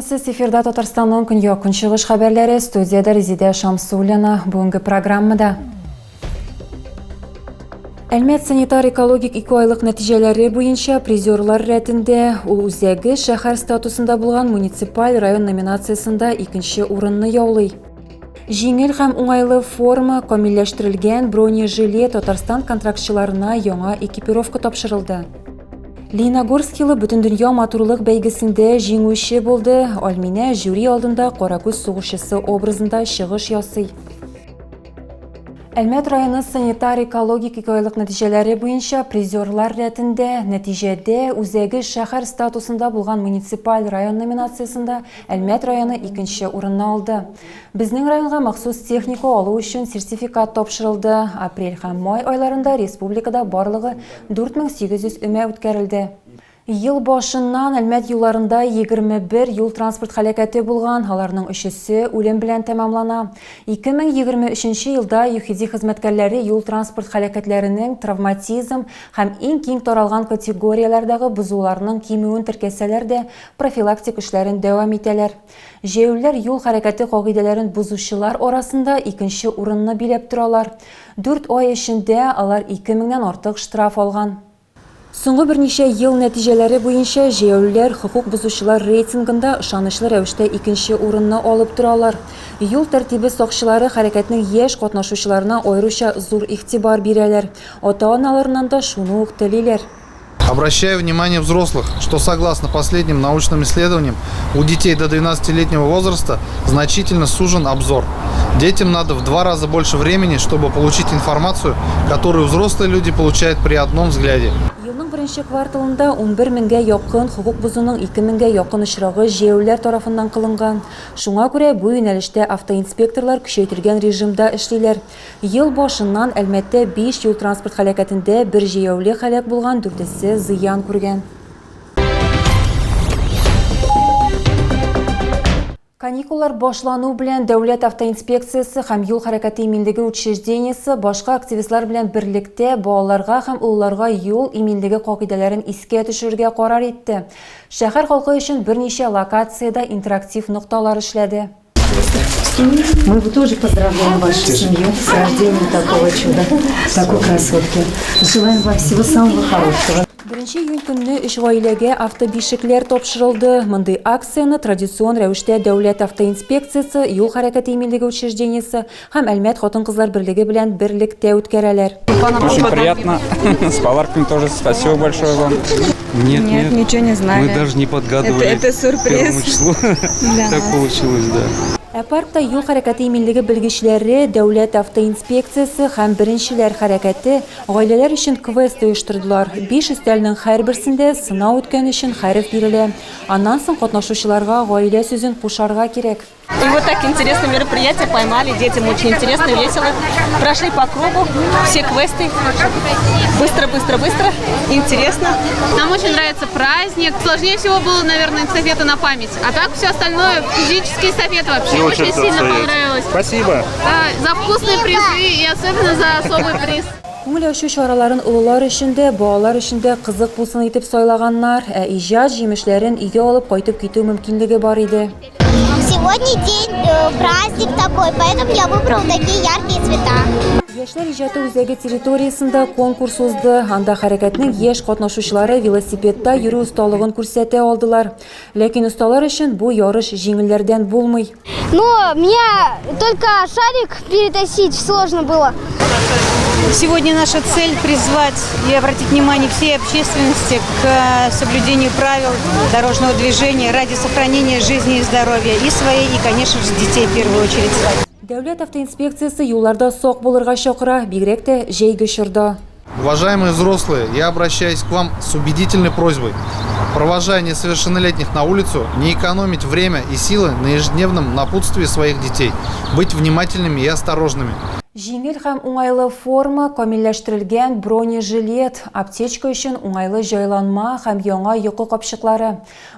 Исәнмесез, эфирда Татарстанның көньяк-көнчыгыш хәбәрләре, студиядә Резидә Шамсуллина. Бүгенге программада Әлмәт санитар-экологик икеайлык нәтиҗәләре буенча призерлар рәтендә ул үзәге шәһәр статусында булган муниципаль район номинациясендә икенче урынны яулый. Җиңел һәм уңайлы форма, камилләштерелгән бронежилет Татарстан контрактчыларына яңа экипировка тапшырылды. Лениногорскилы Бөтендөнья матурлык бәйгесендә җиңүче булды. Альминә жюри алдында Каракүз сугышчысы образында чыгыш ясый. Әлмәт районы санитар-экологик икеайлык нәтиҗәләре буенча призерлар рәтендә. Нәтиҗәдә, үзәге шәһәр статусында булган муниципаль район номинациясендә Әлмәт районы икенче урынны алды. Безнең районга махсус техника алу өчен сертификат тапшырылды. Апрель һәм май айларында республикада барлыгы 4800 өмә үткәрелде. Ел башыннан Әлмәт юлларында 21 юл-транспорт һәлакәте булган, аларның өчесе үлем белән тәмамлана. 2023 елда ЮХИДИ хезмәткәрләре юл-транспорт һәлакәтләренең травматизм һәм иң киң таралган категорияләрдәге бозуларның кимүен теркәсәләр дә, профилактик эшләрен дәвам итәләр. Җәяүлеләр юл хәрәкәте кагыйдәләрен бозучылар арасында икенче урынны биләп торалар. Дүрт ай эчендә алар ике меңнән артык штраф алган. Соңгы берничә ел нәтиҗәләре буенча җәяүлеләр хокук бозучылар рейтингында ышанычлы рәвештә икенче урынны алып торалар. Юл тәртибе сакчылары хәрәкәтнең яшь катнашучыларына аеруча зур игътибар бирәләр. Ата-аналарыннан да шуны ук телиләр. Обращаю внимание взрослых, что согласно последним научным исследованиям, у детей до 12-летнего возраста значительно сужен обзор. Детям надо в два раза больше времени, чтобы получить информацию, которую взрослые люди получают при одном взгляде. Елның беренче кварталында 11 меңгә якын хокук бозуның 2 меңгә якын очрагы җәяүлеләр тарафыннан кылынган. Шуңа күрә бу юнәлештә автоинспекторлар көчәйтелгән режимда эшлиләр. Ел башыннан Әлмәттә биш юл-транспорт һәлакәтендә бер җәяүле һәлак булган, дүртесе зыян күргән. Каникуллар башлану белән Дәүләт автоинспекциясе һәм юл хәрәкәте иминлеге учреждениесе башка активистлар белән берлектә балаларга һәм олыларга юл иминлеге кагыйдәләрен искә төшерергә карар итте. Шәһәр халкы өчен берничә локациядә интерактив нокталар эшләде. Мы тоже поздравляем вашу семью с рождением такого чуда, такой красотки. Желаем вам всего самого хорошего. Беренче июнь көнне өч гаиләгә автобишекләр тапшырылды. Мондый акцияне традицион рәвештә Дәүләт автоинспекциясе, юл хәрәкәте иминлеге учреждениесе һәм Әлмәт хатын-кызлар берлеге белән берлектә үткәрәләр. Очень приятно. С подарками тоже спасибо большое вам. Нет, нет, ничего не знали. Мы даже не подгадывали. Это сюрприз. Первому числу. Так получилось, да. Ә паркта юл хәрәкәте иминлеге белгечләре, Дәүләт автоинспекциясе һәм Беренчеләр хәрәкәте гаиләләр өчен квест оештырдылар. Биш өстәлнең һәрберсендә сынау үткән өчен хәреф бирелә. Аннан соң катнашучыларга гаилә сүзен кушарга кирәк. И вот так интересное мероприятие поймали, детям очень интересно, весело. Прошли по кругу все квесты. Быстро, быстро, быстро. Интересно. Нам очень нравится праздник. Сложнее всего было, наверное, эстафета на память. А так все остальное, физические эстафеты вообще очень сильно понравилось. Спасибо. Да, за вкусные призы и особенно за особый приз. Күңел ачу чараларын олылар өчен дә, балалар өчен дә кызык булсын итеп сайлаганнар, ә иҗат җимешләрен өйгә алып кайтып китү мөмкинлеге бар иде. Сегодня день, э, праздник такой, поэтому я выбрала такие яркие цвета. Яшьләр иҗаты үзәге территориясендә конкурс узды. Анда хәрәкәтнең яшь катнашучылары велосипедта йөрү осталыгын күрсәтә алдылар. Ләкин осталар өчен бу ярыш җиңелләрдән булмый. Но мне только шарик перетащить сложно было. Сегодня наша цель призвать и обратить внимание всей общественности к э, соблюдению правил дорожного движения ради сохранения жизни и здоровья и своей, и, конечно же, детей в первую очередь. Дәүләт автоинспекциясе юлларда сак булырга чакыра, бигрәк тә җәйге чорда. Уважаемые взрослые, я обращаюсь к вам с убедительной просьбой. Провожая несовершеннолетних на улицу, не экономить время и силы на ежедневном напутствии своих детей, быть внимательными и осторожными. Җиңел һәм уңайлы форма, камилләштерелгән бронежилет, аптечка өчен уңайлы җайланма һәм яңа йокы капчыклары.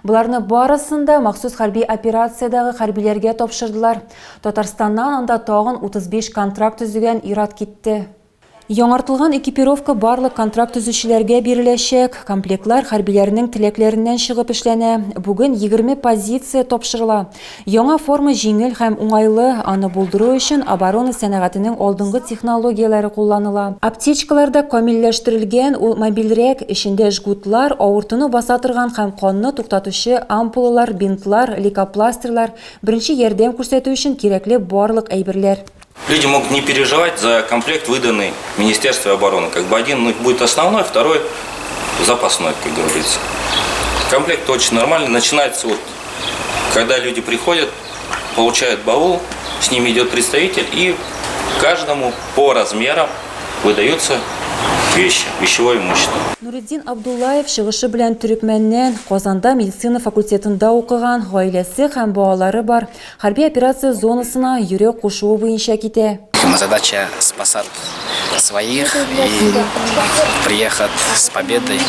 Боларны барысын да махсус хәрби операциядәге хәрбиләргә тапшырдылар. Татарстаннан анда тагын 35 контракт төзегән ир-ат китте. Яңартылган экипировка барлык контракт төзүчеләргә биреләчәк. Комплектлар хәрбиләрнең теләкләреннән чыгып эшләнә. Бүген 20 позиция тапшырыла. Яңа форма җиңел һәм уңайлы, аны булдыру өчен оборона сәнәгатенең алдынгы технологияләре кулланыла. Аптечкалар да камилләштерелгән, ул мобильрәк, эчендә жгутлар, авыртуны баса торган һәм канны туктатучы ампулалар, бинтлар, лейкопластырьлар, беренче ярдәм күрсәтү өчен кирәкле барлык әйберләр. Люди могут не переживать за комплект, выданный Министерстве обороны. Как бы один будет основной, второй запасной, как говорится. Комплект очень нормальный. Начинается вот, когда люди приходят, получают баул, с ними идет представитель, и каждому по размерам выдаются вещи, вещевое имущество. Нуретдин Абдуллаев чыгышы белән Төрекмәннән, Казанда медицина факультетында укыган, гаиләсе һәм балалары бар. Хәрби операция зонасына йөрәк кушуы буенча китә. Задача спасать своих и приехать с победой,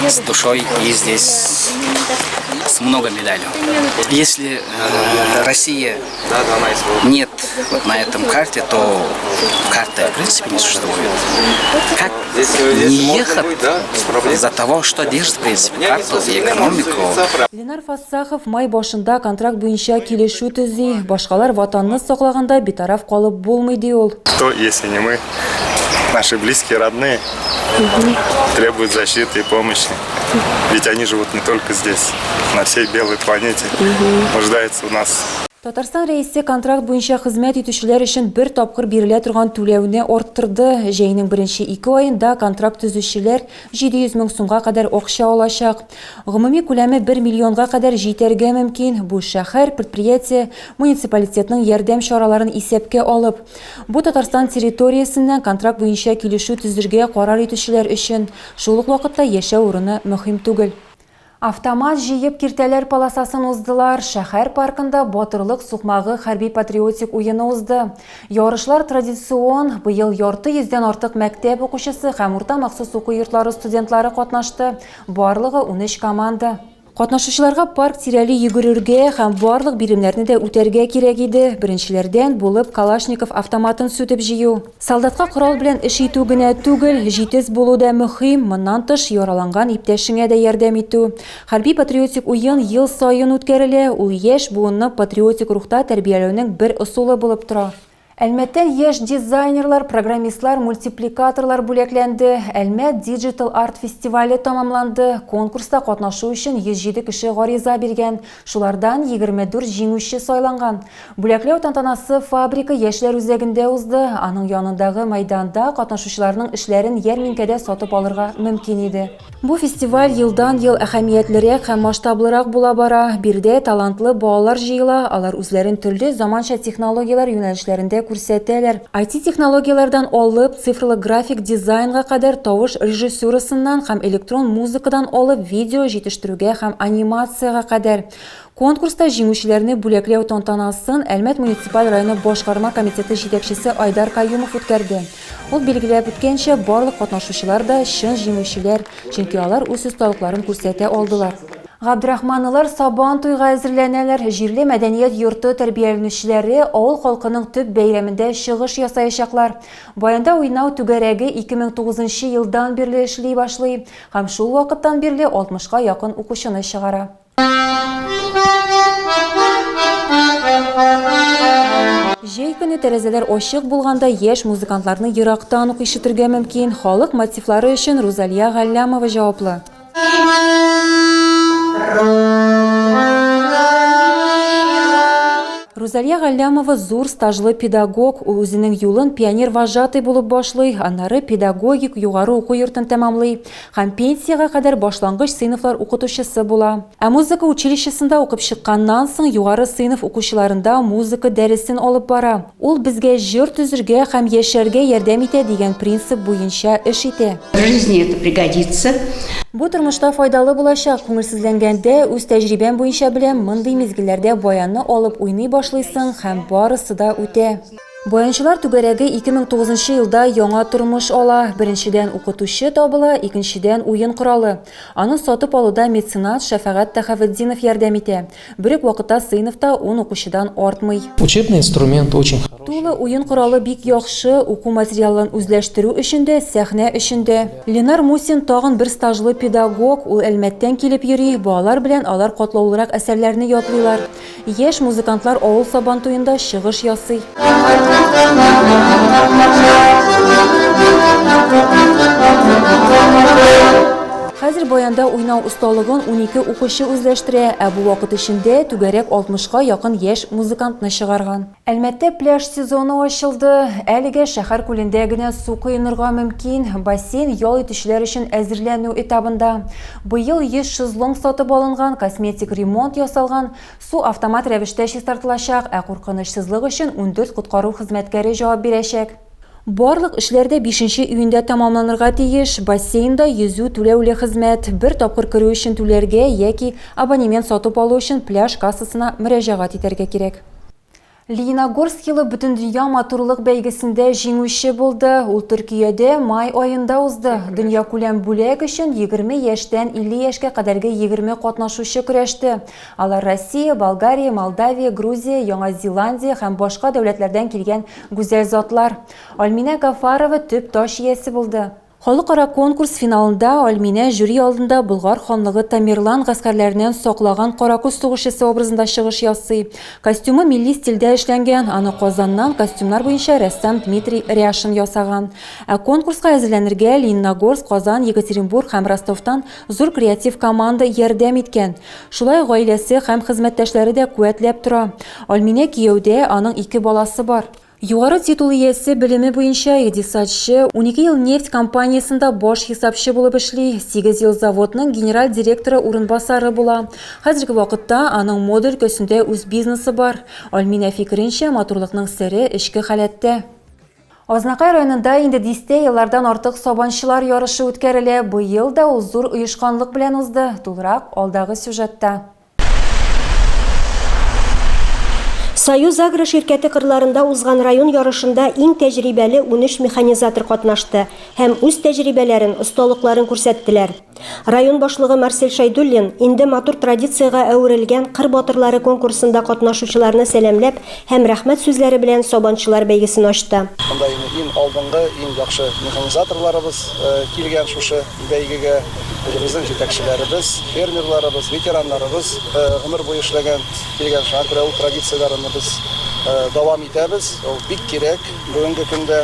с душой и здесь с много медалей. Если Россия нет вот на этом карте, то карта в принципе не существует. Как не ехать за того, что держит в принципе карту и экономику? Ленар Фассахов май башында контракт буенча килешү төзи. Башкалар Ватанны саклаганда битараф калып булмый, ди ул. Кто, если не мы, наши близкие, родные, требуют защиты и помощи. Ведь они живут не только здесь, на всей белой планете, нуждаются в нас. Татарстан Рәисе контракт буенча хезмәт итүчеләр өчен бер тапкыр бирелә торган түләүне арттырды. Җәйнең беренче ике аенда контракт төзүчеләр 700 мең сумга кадәр акча алачак. Гомуми күләме 1 миллионга кадәр җитәргә мөмкин. Бу шәһәр, предприятие, муниципалитетның ярдәм чараларын исәпкә алып. Бу Татарстан территориясеннән контракт буенча килешү төзергә карар итүчеләр өчен. Шул ук вакытта яшәү урыны мөһим түгел. Автомат җыеп киртәләр полосасын уздылар. Шәһәр паркында Батырлык сукмагы хәрби-патриотик уены узды. Ярышлар традицион, быел ярты йөздән артык мәктәп укучысы һәм урта махсус уку йортлары студентлары катнашты. Барлыгы 13 команда. Катнашучыларга парк тирәли йөгерергә һәм барлык биремнәрне дә үтәргә кирәк иде. Беренчеләрдән булып Калашников автоматын сүтеп җыю. Солдатка корал белән эш итү генә түгел, җитез булу да мөһим. Моннан тыш, яраланган иптәшеңә дә ярдәм итү. Хәрби-патриотик уен ел саен үткәрелә, ул яшь буынны патриотик рухта тәрбияләүнең бер ысулы булып тора. Әлмәттән яшь дизайнерлар, программистлар, мультипликаторлар бүләкләнде. Әлмәт Digital Art фестивале тәмамланды. Конкурста катнашу өчен 107 кеше гариза биргән. Шулардан 24 җиңүче сайланган. Бүләкләү тантанасы Фабрика яшьләр үзәгендә узды. Аның янындагы мәйданда катнашучыларның эшләрен ярминкәдә сатып алырга мөмкин иде. Бу фестиваль елдан-ел әһәмиятлерәк һәм масштаблырак була бара. Биредә талантлы балалар җыела, алар үзләрен төрле заманча технологияләр юнәлешләрендә күрсәтәләр. IT-технологияләрдән алып, цифрлы график дизайнга кадәр, тавыш режиссурасыннан һәм электрон музыкадан алып, видео җитештерүгә һәм анимациягә кадәр. Конкурста җиңүчеләрне бүләкләү тантанасын Әлмәт муниципаль районы башкарма комитеты җитәкчесе Айдар Каюмов үткәрде. Ул билгеләп үткәнчә, барлык катнашучылар да чын җиңүчеләр, чөнки алар үз осталыкларын күрсәтә алдылар. Габдрахманлылар Сабан туйга әзерләнәләр. Җирле мәдәният йорты тәрбияләнүчеләре авыл халкының төп бәйрәмендә чыгыш ясаячаклар. Баянда уйнау түгәрәге 2009 елдан бирле эшли башлый һәм шул вакыттан бирле 60 ка якын укучыны чыгара. Җәй көне тәрәзәләр ачык булганда яшь музыкантларны ерактан ук ишетергә мөмкин. Халык мотивлары өчен Рузалия Галләмова җаваплы. Рузалия Галләмова зур стажлы педагог. Ул үзенең юлын пионер-вожатый булып башлый, аннары педагогик югары уку йортын тәмамлый. Һәм пенсиягә кадәр башлангыч сыйныфлар укытучысы була. Ә музыка училищесында укып чыкканнан соң югары сыйныф укучыларында музыка дәресен алып бара. Ул безгә җыр төзергә һәм яшәргә ярдәм итә дигән принцип буенча эш итә. В жизни это пригодится. Бу тормышта файдалы булачак. Күңелсезләнгәндә, үз тәҗрибәм буенча беләм, мондый мизгелләрдә баянны алып уйный башлыйсың һәм барысы да үтә. Баянчылар түгәрәге 2009 елда яңа тормыш ала. Беренчедән, укытучы табыла, икенчедән, уен коралы. Аны сатып алуда меценат Шәфәгать Тәхаветдинов ярдәм итә. Бер үк вакытта сыйныфта ун укучыдан артмый. Учебный инструмент очень хороший. Тулы уен коралы бик яхшы, уку материалын үзләштерү өчен дә, сәхнә өчен дә. Ленар Мусин тагын бер стажлы педагог, ул Әлмәттән килеп йөри, балалар белән алар катлаулырак әсәрләрне ятлыйлар. Яшь музыкантлар авыл Сабантуенда чыгыш ясый. Хәзер баянда уйнау осталыгын 12 укучы үзләштерә, ә бу вакыт эчендә түгәрәк 60-ка якын яшь музыкантны чыгарган. Әлмәттә пляж сезоны ачылды. Әлегә шәһәр күлендә генә су коенырга мөмкин. Бассейн ял итүчеләр өчен әзерләнү этабында. Быел 100 шезлонг сатып алынган, косметик ремонт ясалган, су автомат рәвештә чистартылачак, ә куркынычсызлык өчен 14 коткару хезмәткәре җавап бирәчәк. Барлык эшләр дә бишенче июньдә тәмамланырга тиеш. Бассейнда йөзү түләүле хезмәт. Бер тапкыр керү өчен түләргә яки абонемент сатып алу өчен пляж кассасына мөрәҗәгать итәргә кирәк. Лениногорск елы Бөтендөнья матурлык бәйгесендә җиңүче булды. Ул Төркиядә май аенда узды. Дөньякүләм бүләк өчен 20 яшьтән 50 яшькә кадәрге 20 катнашучы көрәште. Алар Россия, Болгария, Молдавия, Грузия, Яңа Зеландия һәм башка дәүләтләрдән килгән гүзәл затлар. Альминә Гафарова төп таҗ иясе булды. Халыкара конкурс финалында Альминә жюри алдында Болгар ханлыгы Тамерлан гаскәрләреннән саклаган Каракүз сугышчысы образында чыгыш ясый. Костюмы милли стильдә эшләнгән, аны Казаннан костюмнар буенча рәссам Дмитрий Ряшин ясаган. Ә конкурска әзерләнергә Лениногорск, Казан, Екатеринбург һәм Ростовтан зур креатив команда ярдәм иткән. Шулай ук гаиләсе һәм хезмәттәшләре дә куәтләп тора. Альминә кияүдә, аның ике баласы бар. Югары титул иясе белеме буенча икътисадчы, 12 ел нефть компаниясендә баш хисапчы булып эшли, 8 ел заводның генераль директоры урынбасары була. Хәзерге вакытта аның мода өлкәсендә үз бизнесы бар. Альминә фикеренчә, матурлыкның сере эчке халәттә. Азнакай районында инде дистә еллардан артык сабанчылар ярышы үткәрелә. Быел да ул зур оешканлык белән узды. Тулырак алдагы сюжетта. Союз-Агро ширкәте кырларында узган район ярышында иң тәҗрибәле 13 механизатор катнашты һәм үз тәҗрибәләрен, осталыкларын күрсәттеләр. Район башлыгы Марсель Шәйдуллин инде матур традициягә әверелгән Кыр батырлары конкурсында катнашучыларны сәламләп һәм рәхмәт сүзләре белән сабанчылар бәйгесен ачты. Монда инде иң алдынгы, иң яхшы механизаторларыбыз килгән шушы Бәйгегә үзебезнең җитәкчеләребез, фермерларыбыз, ветераннарыбыз гомер буе эшләгән, килгән. Шуңа күрә ул традицияләрне без дәвам итәбез. Ул бик кирәк бүгенге көндә.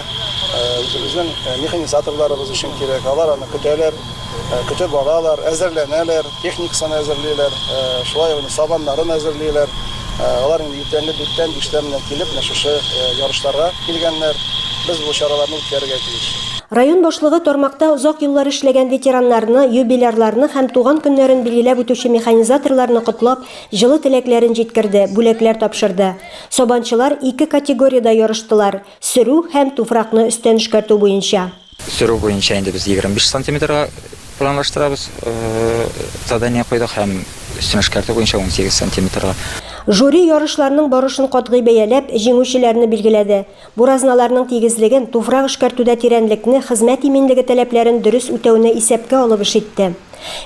Үзебезнең механизаторларыбыз өчен кирәк. Алар аны көтәләр, көтеп алалар, әзерләнәләр, техникасын әзерлиләр, шулай ук сабаннарын әзерлиләр. Алар инде иртәнге дүрттән, биштән менә килеп, менә шушы ярышларга килгәннәр. Без бу чараларны үткәрергә тиеш. Район башлыгы тармакта озак еллар эшләгән ветераннарны, юбилярларны һәм туган көннәрен билгеләп үтүче механизаторларны котлап, җылы теләкләрен җиткерде, бүләкләр тапшырды. Сабанчылар ике категориядә ярыштылар, сөрү һәм туфракны өстән эшкәртү буенча. Сөрү буенча инде без 25 сантиметрга планлаштырабыз, задание куйдык һәм өстен эшкәртү буенча 18 сантиметрга. Жюри ярышларның барышын катгый бәяләп, җиңүчеләрне билгеләде. Буразналарның тигезлеген, туфрак эшкәртүдә тирәнлекне, хезмәт иминлеге таләпләрен дөрес үтәүне исәпкә алып эш итте.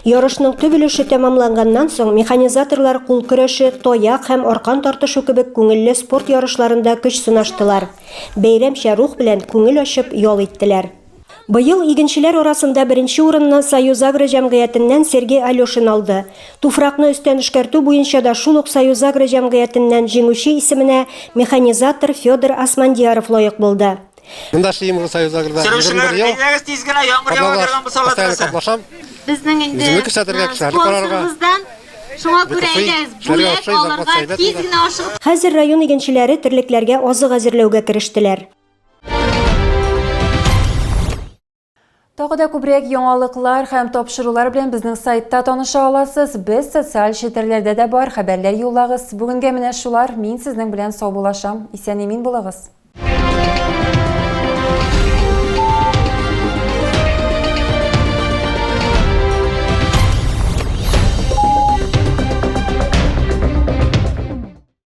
Ярышның төп өлеше тәмамланганнан соң, механизаторлар кул көрәше, таяк һәм аркан тартышу кебек күңелле спорт ярышларында көч сынаштылар. Бәйрәмчә рух белән күңел ачып ял иттеләр. Быел игенчеләр арасында беренче урынны Союзагро җәмгыятеннән Сергей Алешин алды. Туфракны өстән эшкәртү буенча да шул ук Союзагро җәмгыятеннән җиңүче исеменә механизатор Федор Асмандияров лаек булды. Монда эшлим уже Союзагрода 21 ел. Әйдәгез тиз генә яңгыр ява торган булса ала Постоянно катнашам. Безнең инде Үземне күрсәтергә, кешеләрне карарга. спонсорыбыздан шуңа күрә әйдәгез бүләк алырга тиз генә ашыгып. Хәзер район игенчеләре терлекләргә азык әзерләүгә керештеләр. Тагы да күбрәк яңалыклар һәм тапшырулар белән безнең сайтта таныша аласыз. Без социаль челтәрләрдә дә бар, хәбәрләр юллагыз. Бүгенгә менә шулар. Мин сезнең белән саубуллашам. Исән-имин булыгыз.